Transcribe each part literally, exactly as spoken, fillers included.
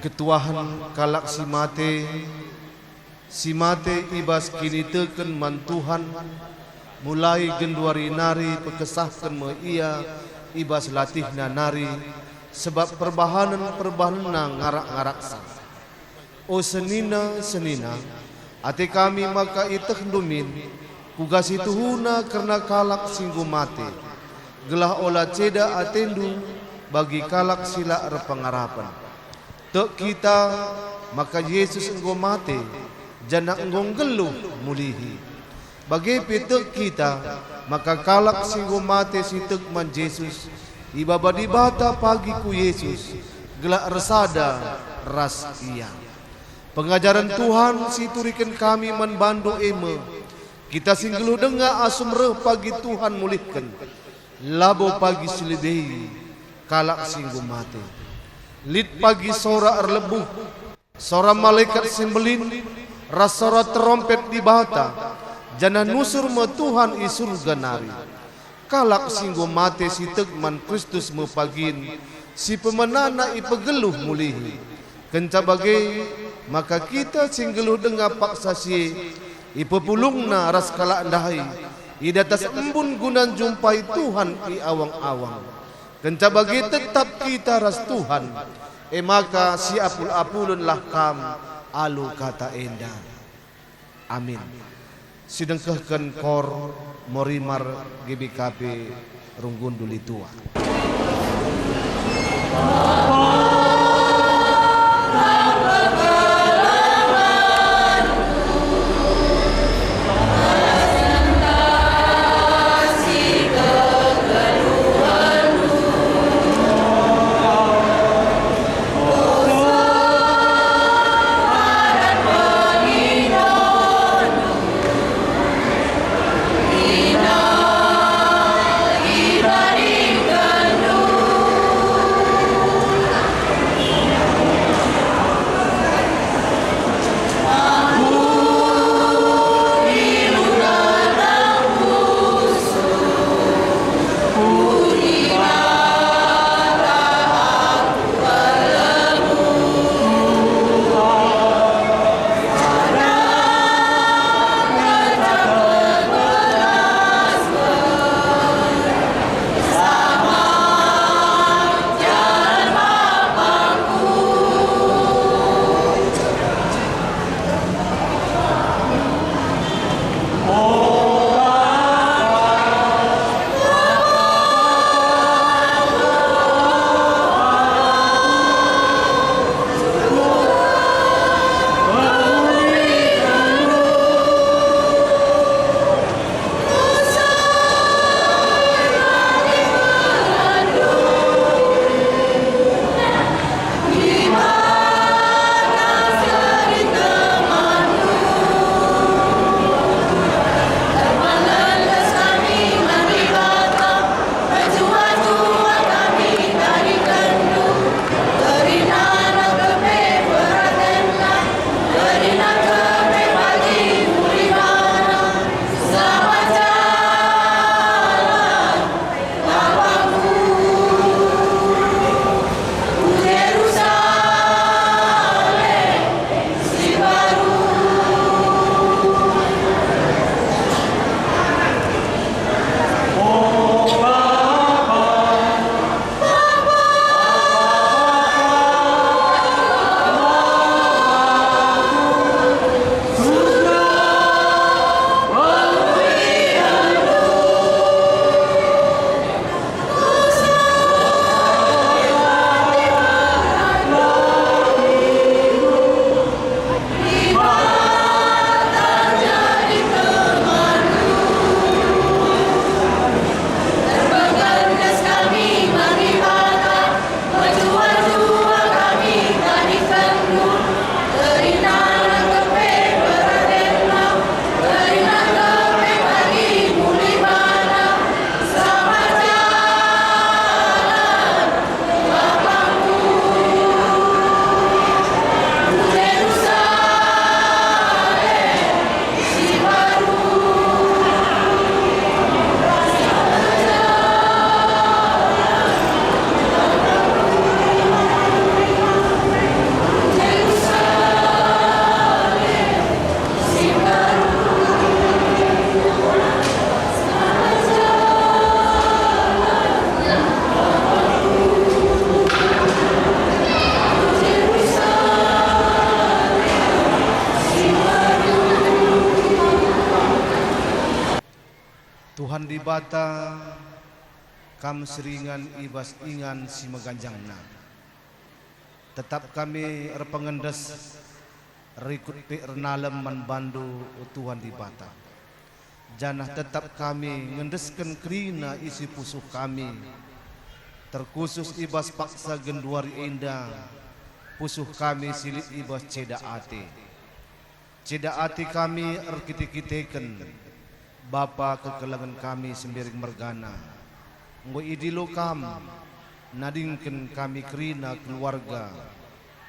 Ketuahen kalak si mate, si mate i bas kiniteken man Tuhan, mulai genduari nari pekesahken me ia i bas latihna nari, sebab perbahanen-perbahanenna ngarak-ngaraksa. O senina-senina, ate kami maka ietehndu min, kuga si tuhuna kerna kalak si enggo mate, gelah ola ceda atendu bagi kalak si la erpengarapen. Tek kita maka Jesus enggo mate, janah enggo nggeluh mulihi. Bage pe tek kita maka kalak si enggo mate si tek man Jesus, ibaba Dibata pagi ku Jesus, gelah ersada ras Ia. Pengajaren Tuhan si ituriken kami man bandu e me, kita si nggeluh denga asum reh pagi Tuhan mulihken, labo pagi si lebei kalak si enggo mate. Lit pagi sora erlebuh, sora malekat si mbelin, ras sora terompet Dibata, janah nusur me Tuhan i Surga nari. Kalak si enggo mate si tek man Kristus me pagin si pemenana ipegeluh mulihi. Kenca bage, maka kita si nggeluh denga paksa si e ipepulungna ras kalak ndai i datas embun guna njumpai Tuhan i awang-awang. Kenca bage tetap kita ras Tuhan, e maka siapul-apulenlah kam alu kata enda. Amin. Sidengkehken kor Morimar G B K P, runggun duli tua. Dibata, Kam si ringan i bas ingan si meganjangna. Tetap kami erpengendes, rikut pe ernalem man bandu, o Tuhan Dibata. Janah tetap kami ngendesken kerina isi pusuh kami, terkhusus i bas paksa genduari enda, pusuh kami si lit i bas ceda ate. Ceda ate kami erkite-kiteken, Bapa kekelengen kami si mbiring mergana, enggo idilo Kam nadingken kami kerina keluarga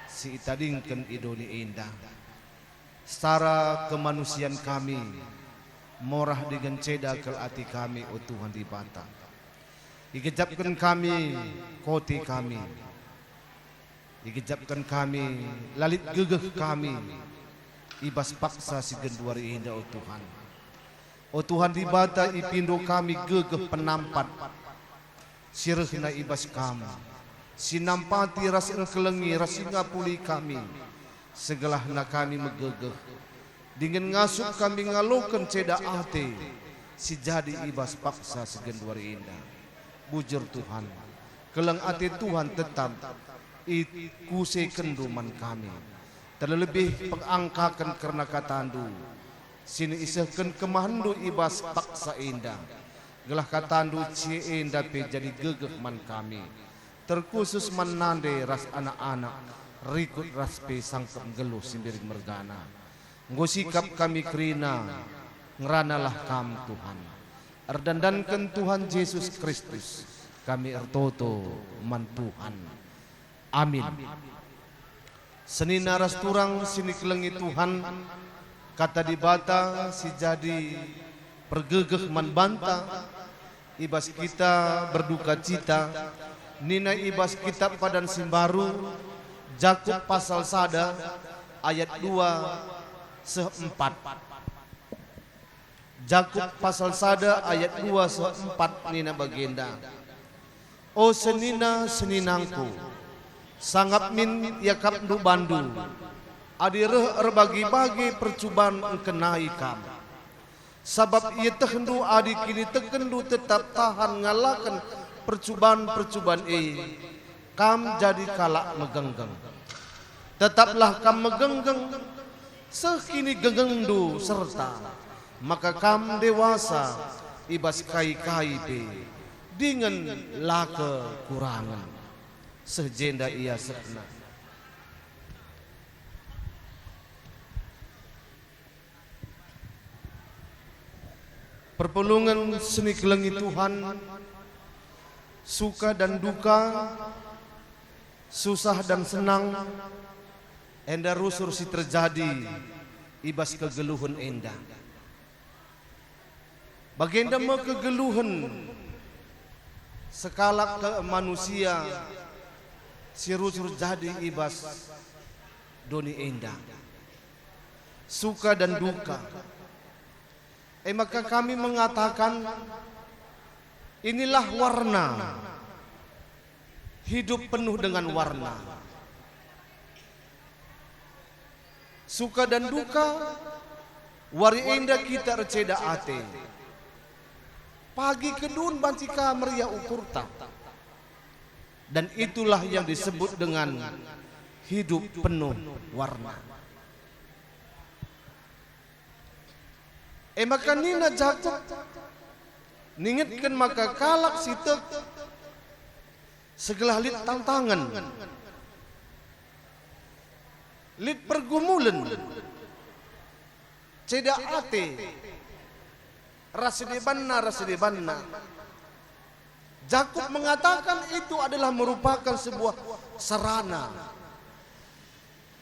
si itadingken i doni enda. Secara kemanusian kami, morah dingen ceda kal ate kami, o Tuhan Dibata. Igejapken kami, kote kami. Igejapken kami, la lit gegeh kami i bas paksa si genduari enda, o Tuhan. O Tuhan Dibata, ipindo kami gegeh penampat si rehna i bas Kam, si nampati ras engkelengi ras si ngapuli kami, segelahna kami megegeh, dingen ngasup kami ngaloken ceda ate si jadi i bas paksa si genduari enda. Bujur Tuhan, keleng ate Tuhan tetap ikusekenndu man kami, terlebih pengangkaken kerna kataNdu, si niisehken kemahenNdu i bas paksa enda, gelah kataNdu si enda pe jadi gegeh man kami, terkhusus man nande ras anak-anak, rikut ras pe sangkep nggeluh si mbiring mergana. Enggo sikap kami kerina, ngeranalah Kam, Tuhan. Erdandanken Tuhan Jesus Kristus, kami ertoto man Tuhan. Amin. Senina ras turang si nikelengi Tuhan, Kata Dibata si jadi pergegeh man banta, i bas kita berduka cita, nina i bas Kitap Padan si Mbaru, Jakup pasal sada ayat dua seh empat. Jakup pasal sada ayat dua seh empat nina bagenda, "O senina-seninangku, sangap min iakapndu bandu, adi reh erbage-bage percuban engkenai kam. Sabap ietehndu adi kinitekenndu tetap tahan ngalaken percuban-percuban e, kam jadi kalak megenggeng. Tetaplah kam megenggeng, seh kinigenggengndu serta maka kam dewasa i bas kai-kai pe, dingen la kekurangen." Seh jenda ia sehna. Perpulungen si nikelengi Tuhan, suka dan duka, susah dan senang, enda rusur si terjadi i bas kegeluhen enda. Bagenda me kegeluhen sekalak ke manusia si rusur jadi i bas doni enda. Suka dan duka. E maka kami mengatakan, inilah warna hidup penuh dengan warna. Suka dan duka, wari enda kita erceda ate. Pagi kedun banci ka meriah ukurta. Dan itulah yang disebut dengan hidup penuh warna. E maka nina Jakup, ningetken maka kalak si tek segelah lit tantangen, lit pergumulen, ceda ate, ras si debanna, ras si debanna. Jakup mengatakan itu adalah merupakan sebuah sarana.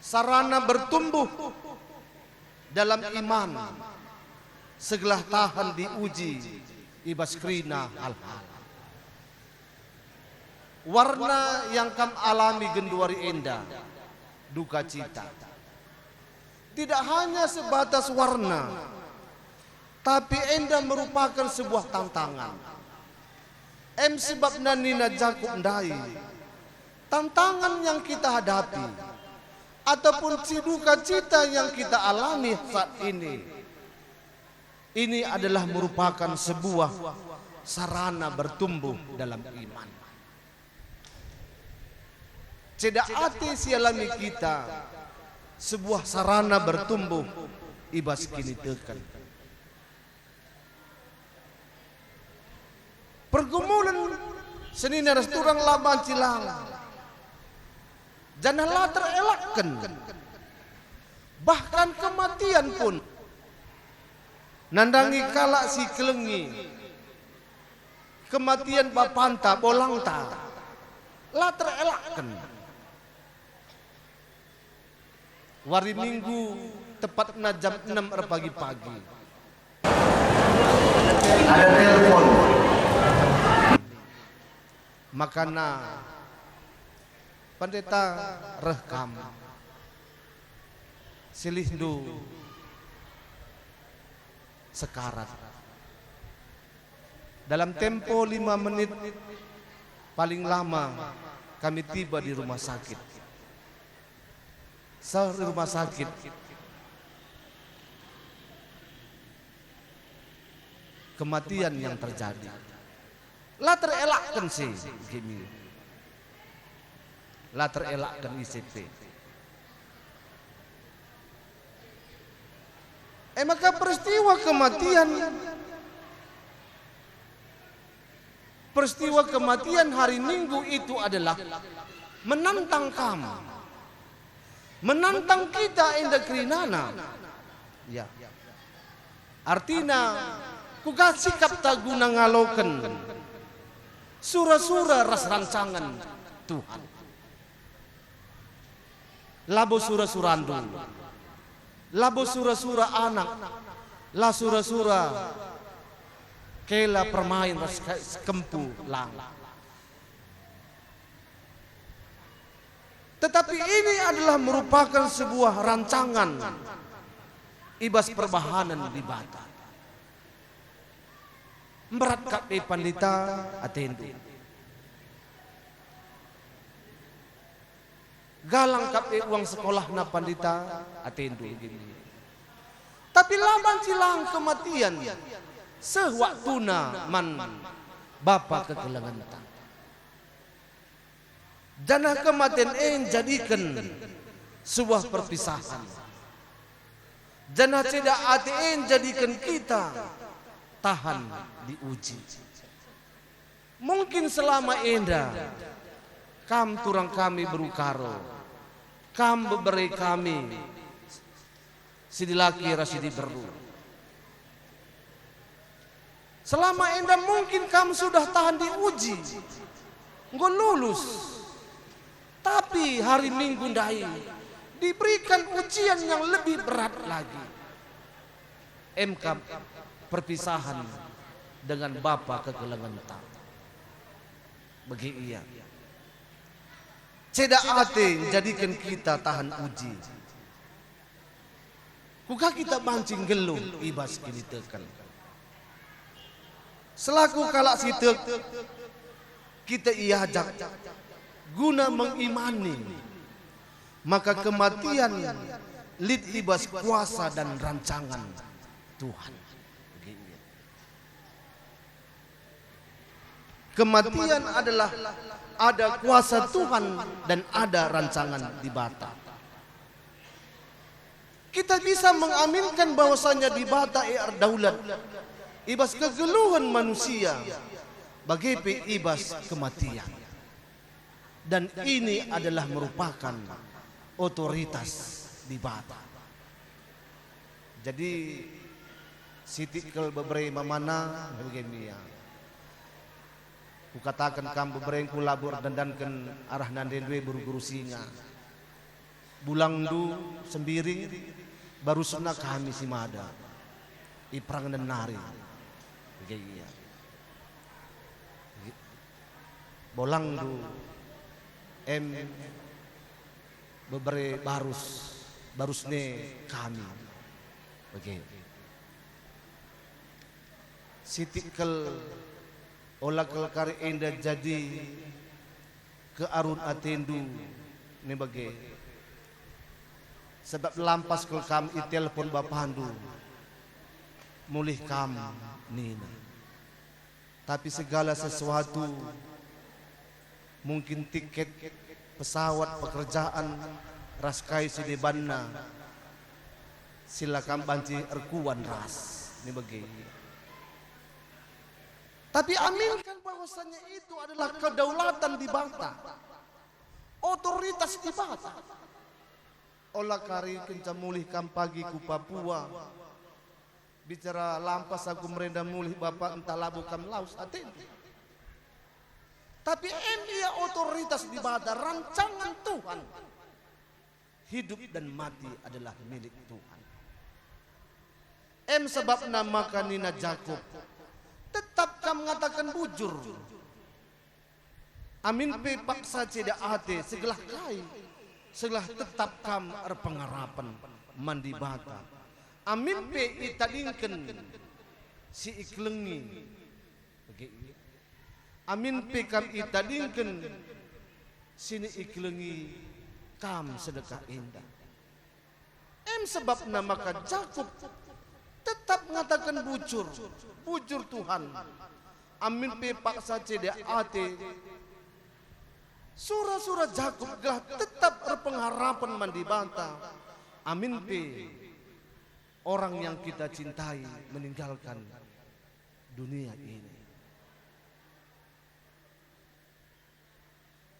Sarana bertumbuh dalam iman, segelah tahan diuji i bas kerina hal-hal. Warna yang kam alami genduari enda, duka cita. Tidak hanya sebatas warna, tapi enda merupakan sebuah tantangan. Em sebabna nina Jakup ndai, tantangan yang kita hadapi ataupun si duka cita yang kita alami saat ini, ini adalah merupakan sebuah sarana bertumbuh dalam iman. Ceda ate si alami kita sebuah sarana bertumbuh i bas kiniteken. Pergumulen senina ras turang la banci lang, janah la terelakken. Bahkan kematian pun nandangi kalak si kelengi, kematian bapanta, bolangta, la terelakken. Wari Minggu, tepatna jam enem erpagi-pagi. Ada telepon. Makana pendeta reh kam. Silihndu sekarat. Dalam tempo lima menit paling lama kami tiba di rumah sakit. Seh di rumah sakit, kematian yang terjadi. La terelakkan si, gini. La terelakkan ise pe. E maka peristiwa kematian, peristiwa kematian hari Minggu itu adalah menantang kam, menantang kita enda kerinana. Ya. Artina, kuga sikapta guna ngaloken sura-sura ras rancangen Tuhan. Labo sura-surandu, labo sura-sura anak, la sura-sura kela permain ras ke-, sekempu lang. Tetapi ini adalah merupakan sebuah rancangan i bas perbahanen Dibata. Mberat kap e pandita atendu. Galang kap e uang sekolahna pandita atendu gini. Tapi la banci lang kematian seh waktuna man Bapa kekelengenta. Janah kematen e njadiken sebuah perpisahan. Janah ceda ate e njadiken kita tahan diuji. Mungkin selama enda kam turang kami beru Karo, kam bebere kami si dilaki ras si diberu. Selama enda mungkin kam sudah tahan diuji, enggo lulus. Tapi hari Minggu ndai diberikan ujian yang lebih berat lagi. Emkap perpisahan dengan Bapa kekelengenta. Bage ia. Ceda ate njadiken kita tahan uji. Kuga kita banci nggeluh i bas kiniteken? Selaku kalak si tek, kita iajak guna mengimani maka kematian lit i bas kuasa dan rancangan Tuhan. Kematian adalah ada kuasa Tuhan dan ada rancangan Dibata. Kita bisa mengaminkan bahwasanya Dibata e erdaulat i bas kegeluhen manusia, bage pe i bas kematian. Dan ini adalah merupakan otoritas Dibata. Jadi, sitik kal bebere mamana, bage ia. Kukataken kam beberengku labo erdandanken arah nande ndue beru-beru singa. Bulangndu Sembiring, barusna kami si mada i perangnen nari. Bage ia. Bolangndu em bebere barus, barus ne kami. Bage. Sitik kal ola kal kari enda jadi kearun atendu nina bage. Sebab lampas kal kam itelepon bapandu, mulih kam nina. Tapi segala sesuatu, mungkin tiket pesawat, pekerjaan, ras kai si debanna, si la kam banci erkuan ras, ni bage. Tapi aminkan bahwasanya itu adalah kedaulatan Dibata, otoritas Dibata. Ola kari kenca mulih kam pagi ku Papua, bicara lampas aku merenda mulih, Bapa, ntah labo kam lawes atendu. Tapi em ia otoritas Dibata, rancangan Tuhan. Hidup dan mati adalah milik Tuhan. Em sebabna maka nina Jakup, "Tetap kam ngataken bujur. Amin pe paksa ceda ate, segelah kai, segelah tetap kam erpengarapen man Dibata. Amin pe itadingken si ikelengi." Bage ia. Amin pe kam itadingken si ikelengi kam sedekah enda. Em sebabna maka Jakup tetap ngataken bujur, "Bujur Tuhan, amin pe paksa ceda ate." Sura-sura Jakup gelah tetap erpengharapen man Dibata, amin pe orang yang kita cintai meninggalkan dunia ini.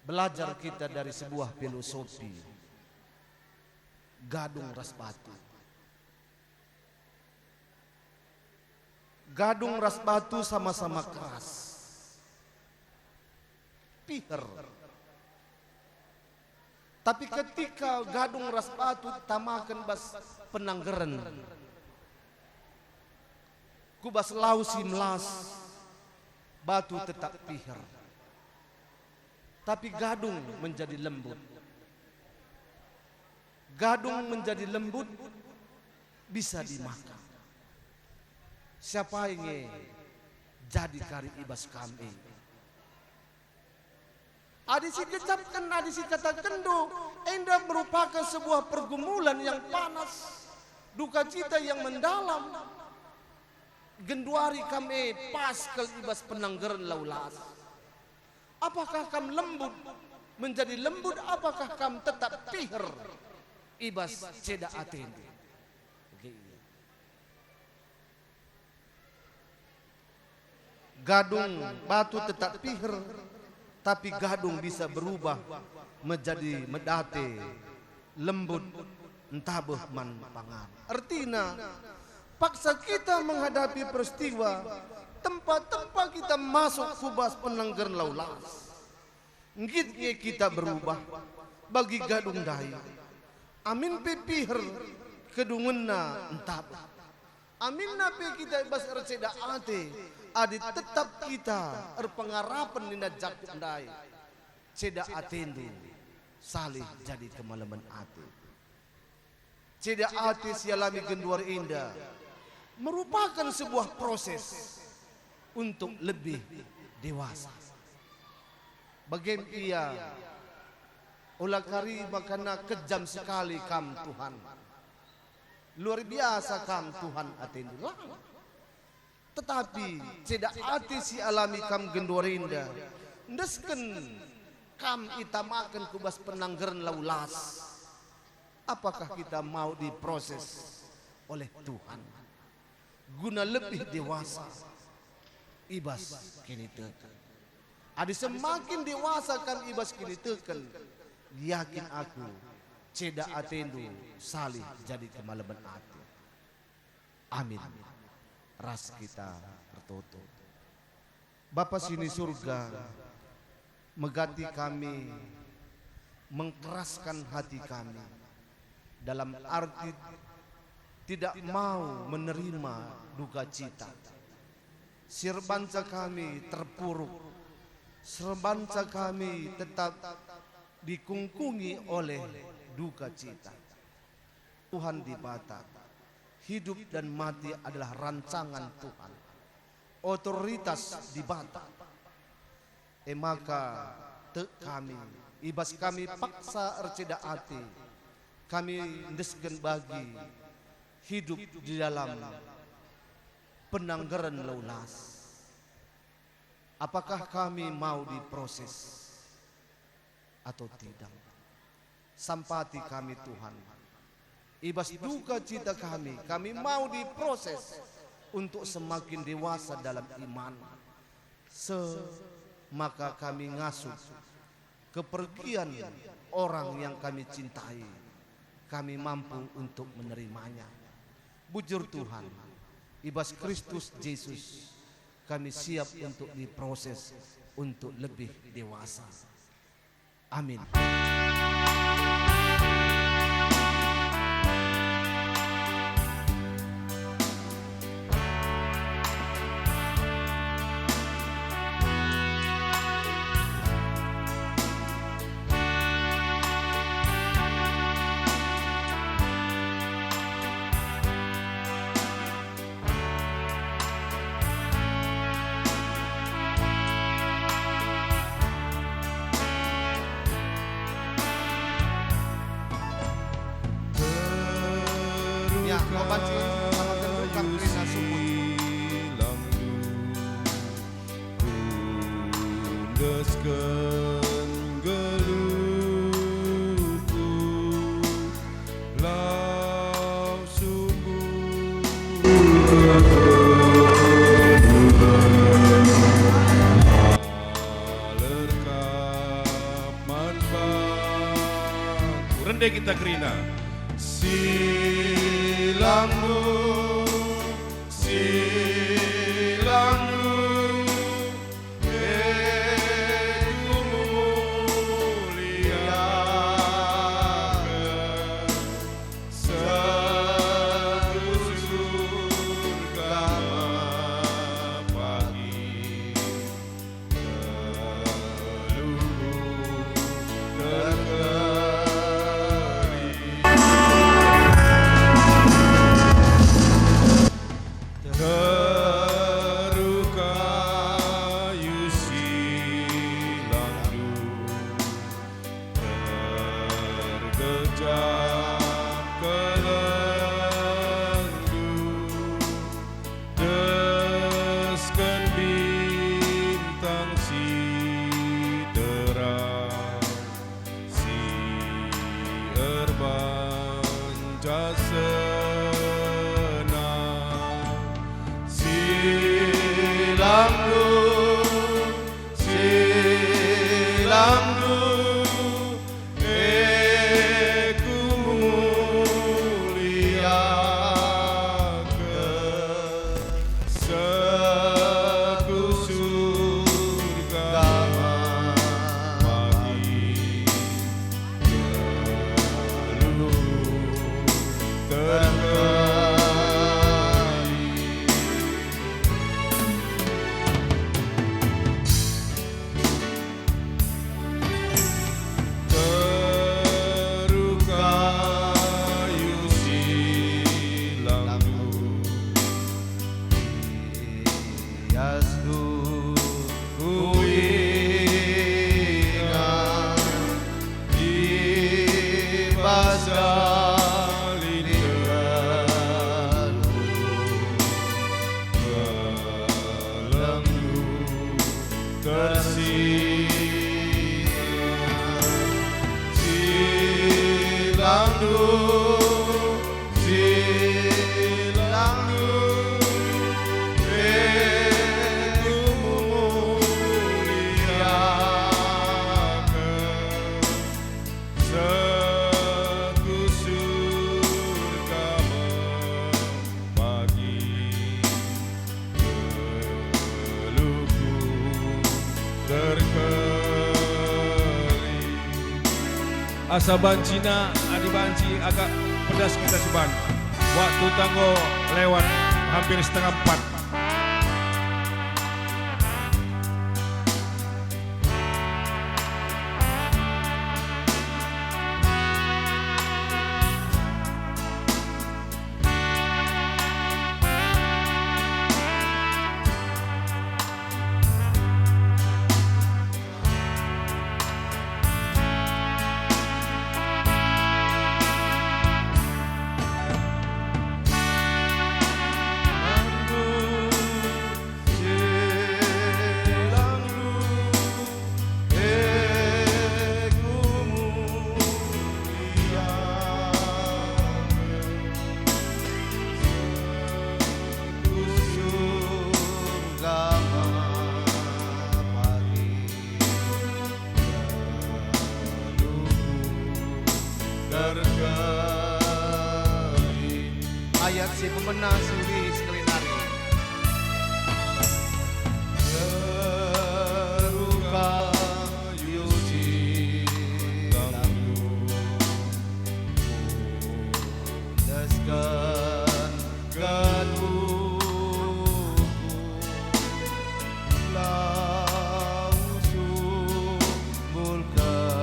Belajar kita dari sebuah filosofi, gadung ras batu. Gadung ras batu sama-sama keras, piher. Tapi ketika gadung ras batu tamaken bas penanggeren, ku bas lau si melas, batu tetap piher, tapi gadung menjadi lembut. Gadung menjadi lembut, bisa dimakan. Siapa nge jadi kari i bas kam e? Adi sikecapken, adi sikatakenndu, enda merupaken sebuah pergumulan yang panas, dukacita yang mendalam. Genduari kam e pas kal i bas penanggeren lau las. Apakah kam lembut, menjadi lembut, apakah kam tetap piher i bas ceda atendu? Bage ia. Gadung batu tetap piher, tapi gadung bisa berubah menjadi medate, lembut, ntabeh man pangan. Ertina, paksa kita menghadapi peristiwa, tempa-tempa kita masuk ku bas penanggeren lau las. Nggit nge kita berubah bagi gadung ndai. Amin pe piher, kedungenna ntabeh. Aminna pe kita i bas erceda ate, adi tetap kita erpengarapen nina Jakup ndai, "Ceda atendu salih jadi kemalemen ate." Ceda ate si alami genduari enda merupaken sebuah proses untuk lebih dewasa. Bagem ia, ola kari makana kejam sekali kam, Tuhan. Luar biasa kam, Tuhan, atendu. Lang. Tetapi ceda ate si alami kam genduari enda, endesken kam itamaken ku bas penanggeren lau las. Apakah kita mau diproses oleh Tuhan guna lebih dewasa i bas kiniteken? Adi semakin dewasa kam i bas kiniteken, yakin aku, ceda atendu salih jadi kemalemen ate. Amin. Ras kita ertoto. Bapa sini Surga, megati kami, mengkeraskan hati kami, dalam arti tidak mau menerima duka cita. Si erbanca kami terpuruk, si erbanca kami tetap dikungkungi oleh duka cita. Tuhan Dibata, hidup dan mati adalah rancangan Tuhan, otoritas Dibata. E maka, tek kami, i bas kami paksa erceda ate, kami endesken bagi hidup di dalam penanggeren lau las. Apakah kami mau diproses atau tidak? Sampati kami, Tuhan. I bas duka cita kami, kami mau diproses untuk semakin dewasa dalam iman. Se maka kami ngasup kepergian orang yang kami cintai, kami mampu untuk menerimanya. Bujur Tuhan, i bas Kristus Jesus, kami siap untuk diproses untuk lebih dewasa. Amin. Ya, pembanci sama terungkap kerina sukut. Endesken geluhku, lau sungguh lerkap man bangku. Rende kita kerina. Silangndu, silangndu, e kumuliaken, sekusur kama pagi. Teruh kayu silangndu, tergejap kelengndu, desken bintang si terang, si erbanca senang. Silangndu, silangndu, e kumuliaken, sekusur kama pagi. Teruh kayu silangndu, iasndu kuingat i bas dalin geluhku. Kelengndu tersinan, silangndu, silangndu, e kumuliaken, sekusur kama pagi, geluhku terkeri. Asa bancina, adi banci agak pedas kita siban. Waktu tanggo lewat hampir setengah empat. Terkeri. Ayat si pemena suri sekali nari. Terbuka yuci lalu. Desken geluhku, lau sumbul kegeluhen,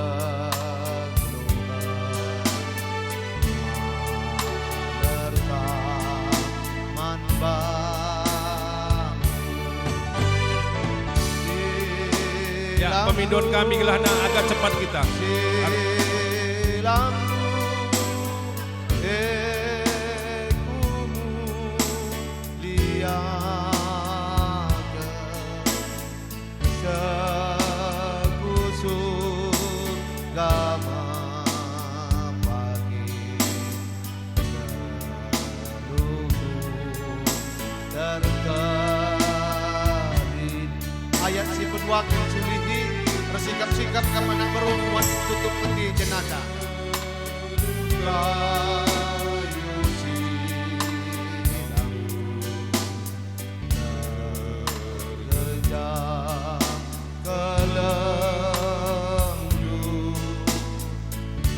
malerta man bangku. Ya, pemindon kami gelahna agak cepat kita. Silamndu, e kumuliaken, sekusup gama pagi, geluhku terkeri. Ayat si peduaken sulihi, ersikap-sikap kam anak beru muat tutup peti jenaka. Kayu silang tergenjang kelendu,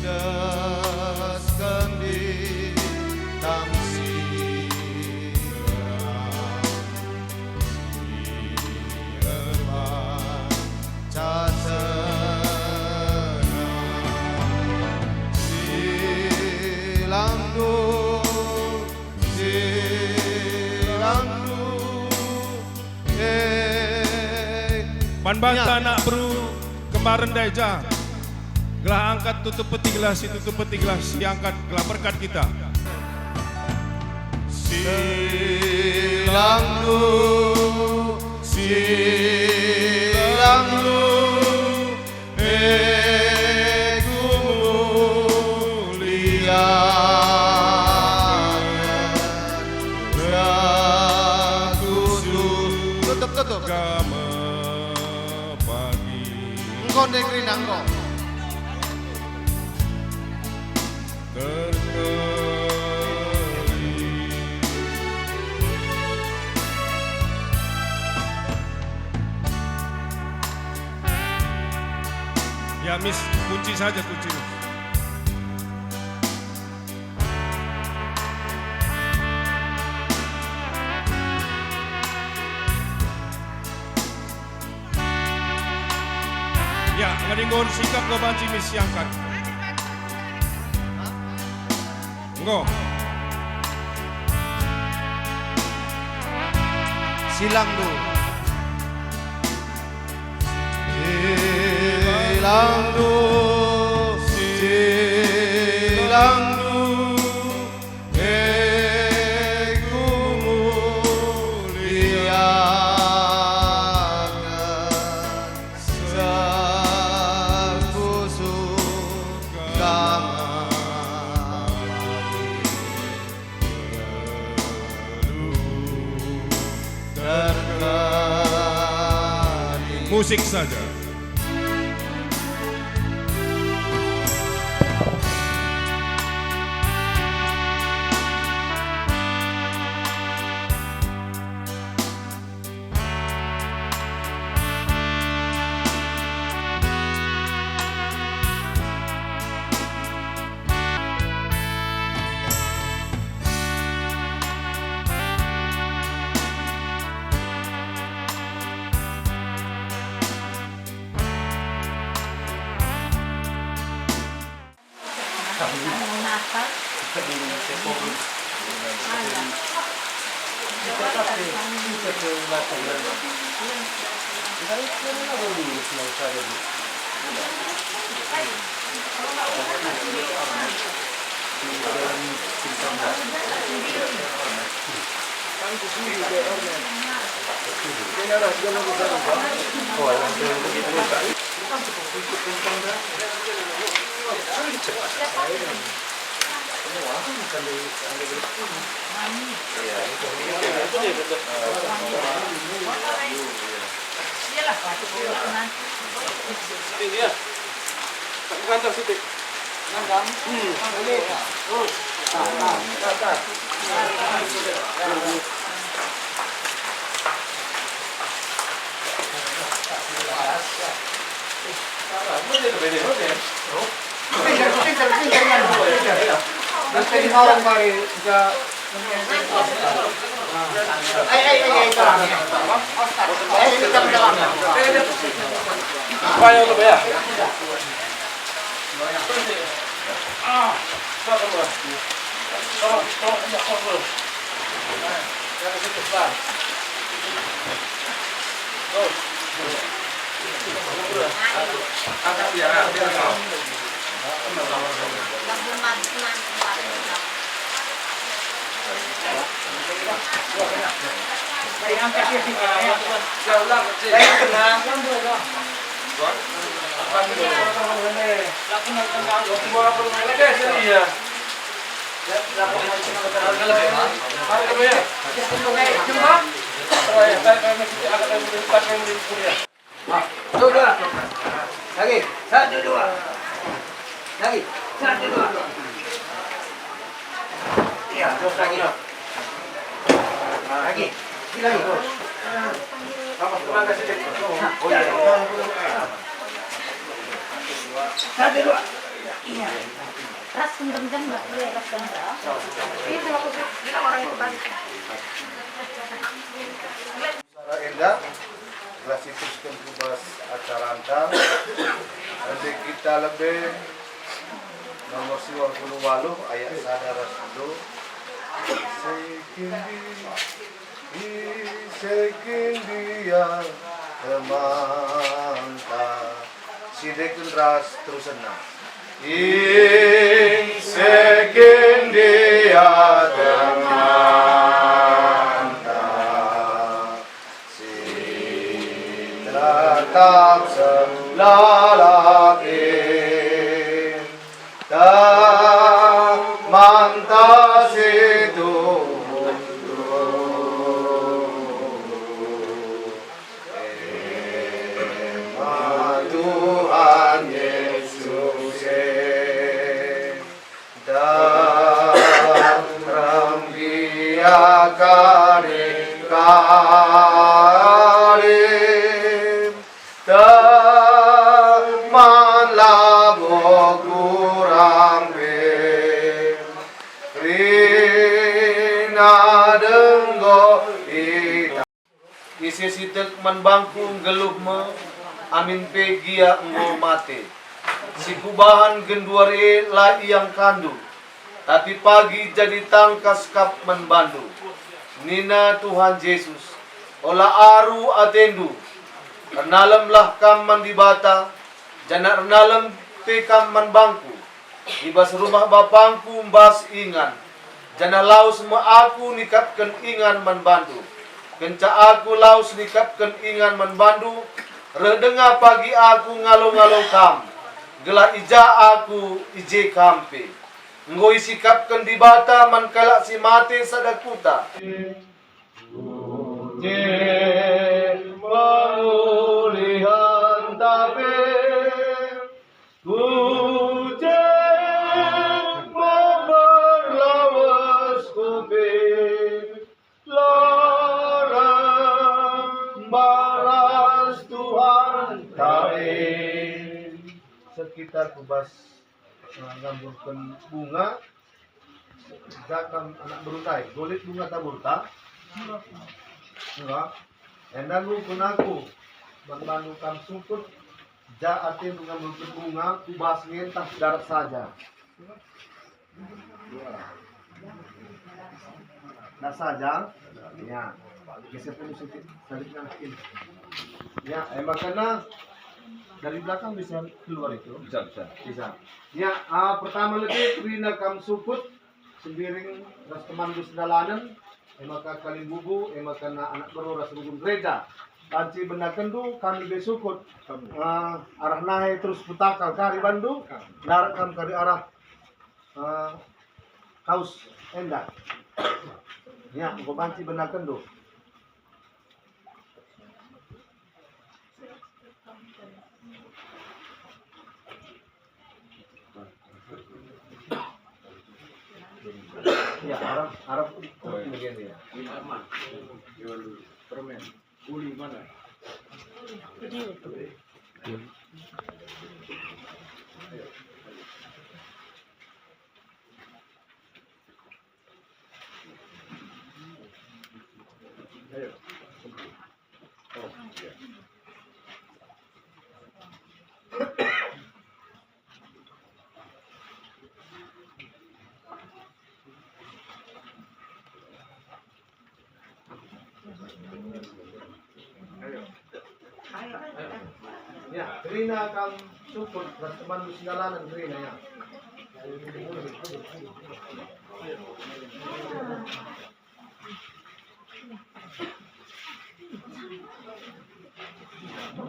desken bintang si terang. Pan banta anak beru kemaren ndai ja. Gelah angkat tutup peti gelah si tutup peti gelah si angkat gelah berkat kita. Silang lu, silang lu, e kumuliaken, sekusup. Tutup, tutup. Gama pagi. Engko ndai kerina, engko. Terkeri. Ya, Miss, kunci saja, kunci, Miss. Ya, ngeninggol sikap go banci, Miss, siangkat. Enggo. Silang du. Silang du, silang du. E kumuliaken, sekusup gama pagi, geluh terkeri. Musik saja. Iya. Aku kantor sitik. Dua, dua. Lagi. Satu, dua. Lagi. Satu, dua. Iya, terus lagi. Lagi. Lagi. Satu, dua. Iya. Ras, kenceng, ras, kenceng. Ini kalau aku bilang orang itu balik. Sara enda, gelah siterusken ku bas acaranta, Ende Kita Lebe nomor siwah puluh waluh ayat sada ras telu. Ise kin dia, ise kin dia temanta. Siendeken ras terusenna. Ise kin dia temanta, si tetap selalah temanta si tuhu. Ema Tuhan Yesus e, dan rambia kari-kari, teman labo kurang pe, kerina denggo ita. Ise si tek man bangku nggeluh me, amin pe gia enggo mate. Si kubahan genduari e la iangkandu, tapi pagi jadi tangkas kap man bandu. Nina Tuhan Jesus, "Ola aru atendu, ernalemlah kam man Dibata, janah ernalem pe kam man bangku. I bas rumah BapangKu mbas ingan, janah lawes me Aku nikapken ingan man bandu. Kenca Aku lawes nikapken ingan man bandu, reh denga pagi Aku ngalo-ngalo kam, gelah i ja Aku, i je kam pe." Enggo isikapken Dibata man kalak si mate sada kuta. Ku je pengulihenta pe, ku je me berlawesku pe, lara mbaras Tuhanta e. Sekitar ku bas eh, ngamburken bunga, ja kam anak beru ndai, lit bunga taburta? Enggak. Enda nungkun aku, man bandu kam sukut, ja atendu ngamburken bunga, ku bas nge ntah darat saja. Nah saja, ya, geser dulu sedikit, sebaliknya lagi. Ya, eh, makanya dari belakang bisa keluar itu. Bisa, bisa. Bisa. Ya, ah, pertama lebe kerina kam sukut, sembiring ras teman dus dalanen, eh, maka kalimbubu, eh, maka na anak beru ras runggun gereja. Banci benakenndu kami be sukut. Ah, arah nai terus putaka kari bandu, ndarat kam kari arah eh, kaus enda. Ya, enggo banci benakenndu. Arab, Arab, begini ya. Permen. Uli mana? Ayo. Oh, iya. Ya, kerina kam sukut ras temanmu si dalanen kerina, ya.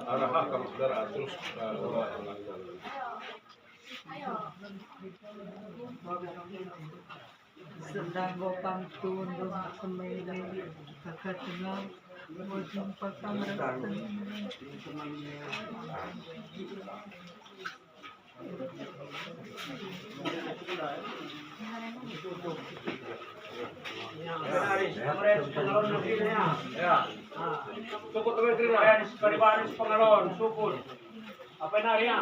Arah kam saudara terus, eh, Sedang gopam tundung semele, kaka tengah, bojong pakam rasa. Ya. Cukup teman terima. Baris, baris pengalon, syukur. Apa nari ya?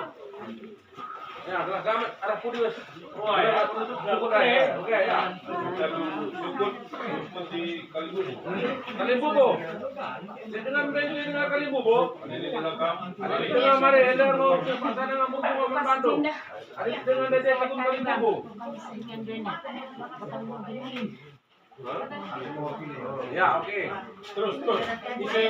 Ya, telah gamet arah pudi wes. Wah, ya. Cukup dah, ya. Oke, ya. Syukur, syukur, mesti Kalimbubu. Kalimbubu. Saya dengar, saya dengar Kalimbubu. Saya dengar mari, ada mau pasangan ngamuk sama Bandung. Ada dengar ada saya ikut Kalimbubu. Ya, oke. Terus, terus. Ise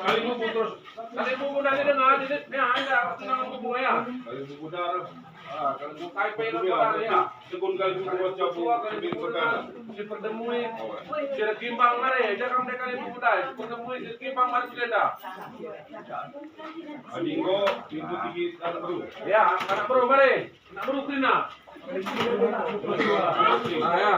Kalimbubu terus. Kalimbubu dari dengar, ini, ini ada, aku nang bubu ya. Kalimbubu darah. Ah, Kalimbubu kai pe lo ya. Sekun Kalimbubu wajah bu, Kalimbubu darah. Si perdemui. Si Regimbang mari, jangan mereka Kalimbubu dai. Si perdemui, si Regimbang mari si Lenda. Adinggo, pintu tinggi anak beru. Ya, anak beru mari. Nak beru kerina. Ah, ya.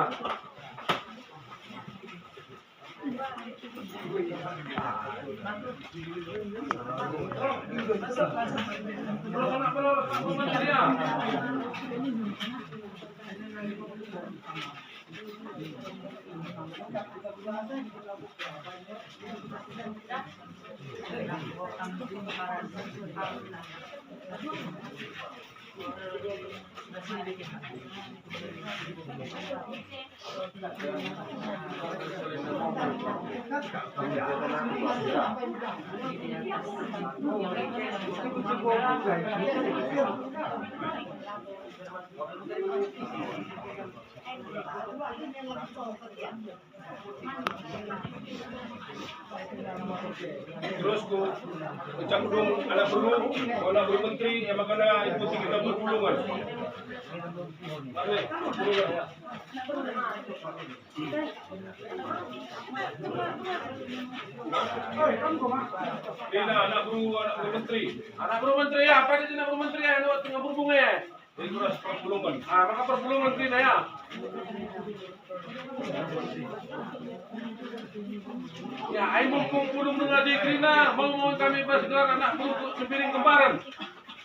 Terus ku ucap dong anak beru, anak beru menteri, yang makana ikuti kita berpulungan. Mari, berpulungan. Ini anak beru, anak beru menteri. Anak beru menteri ya, apa ini anak beru menteri ya? Ini waktu ngabur bunga ya? Jadi, terus perpulungan. Ah, maka perpulungan kerina ya. Ya, ai mumpung pulung nengadi kerina, mau-mau kami bas gelar anak beru Sembiring Kembaran.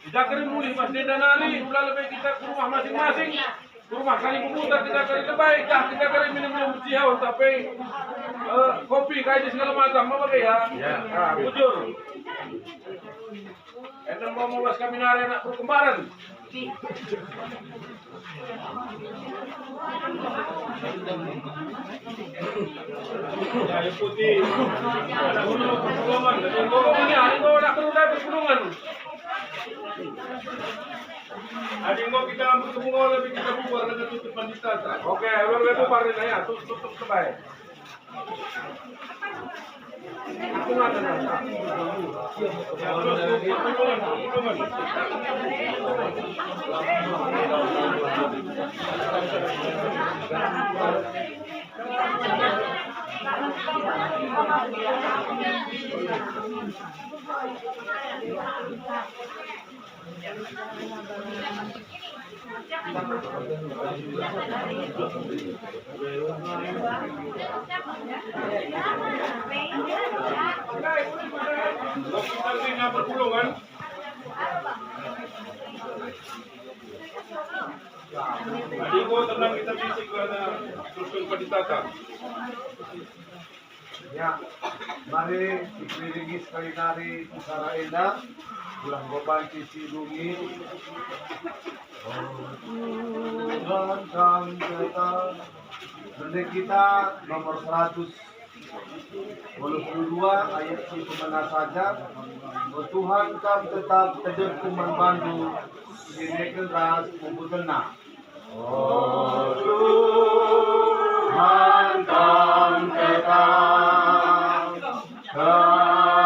Jageri mulih bas enda nari, ula lebe kita ku rumah masing-masing. Ku rumah kali memutar kita kali lebai, dah kita kali minum-minum cihaun, tapi, eh, kopi, kai di segala macam, apa ke ya? Ya. Ah, bujur. Enda mau mulas kami nari anak perkembaran. Ya, yang putih. Anak gunung perpulungan, anak gunung ini, anak gunung, anak gunung dari perpulungan. Adik mau kita ambil ke bunga lebih kita bubar dengan tutup pandita. Oke, ulang lagi bubar ini ya, tutup, tutup sebaik. Perpulungan. Enggo tenang kita bisi kerana terusken pendetata. Ya, mari diiringi sekali nari pusara enda, ulang go banci si bunyi. Oh, Tuhan, Kam tetap. Rende kita nomor seratus waluh puluh dua ayat si pemena saja. O Tuhan, Kam tetap tedehku man bandu, si neken ras pembutenna. O Tuhan, Kam tetap tedehku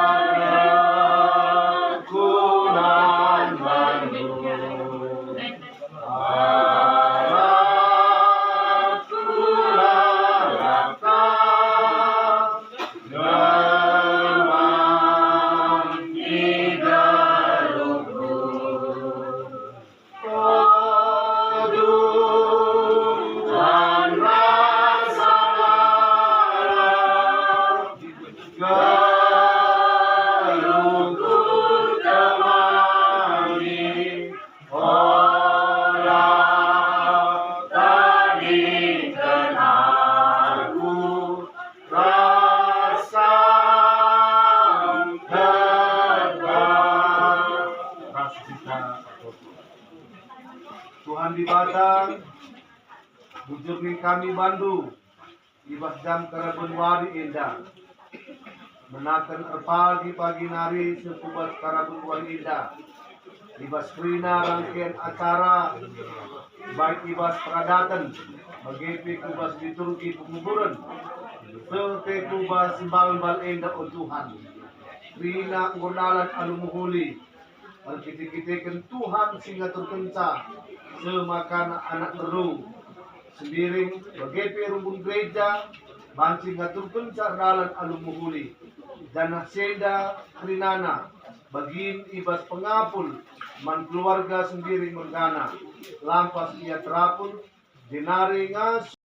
man bandu. Arah ku lalap Kam, Kam man i geluhku. Aduh, Tuhan rasa lalap, geluhku temani. Ola tadingken aku rasa tebak. Ras kita berdoa. Tuhan Dibata, bujur nge kami bandu, i bas jam karaben wari enda. Menaken erpagi-pagi nari seh ku bas karaben wari enda, i bas kerina rangken acara, baik i bas peradaten, bage pe ku bas liturgi penguburen, seh pe ku bas mbal-mbal enda, o Tuhan. Kerina enggo erdalan alu mehuli, erkite-kiteken Tuhan si ngaturkenca, semakana anak beru, Sembiring, bage pe rumbun gereja, banci ngaturkenca erdalan alu mehuli, janah si enda kerinana bagin i bas pengapul man keluarga Sembiring mergana, lampas ia terapul, jenari ngasup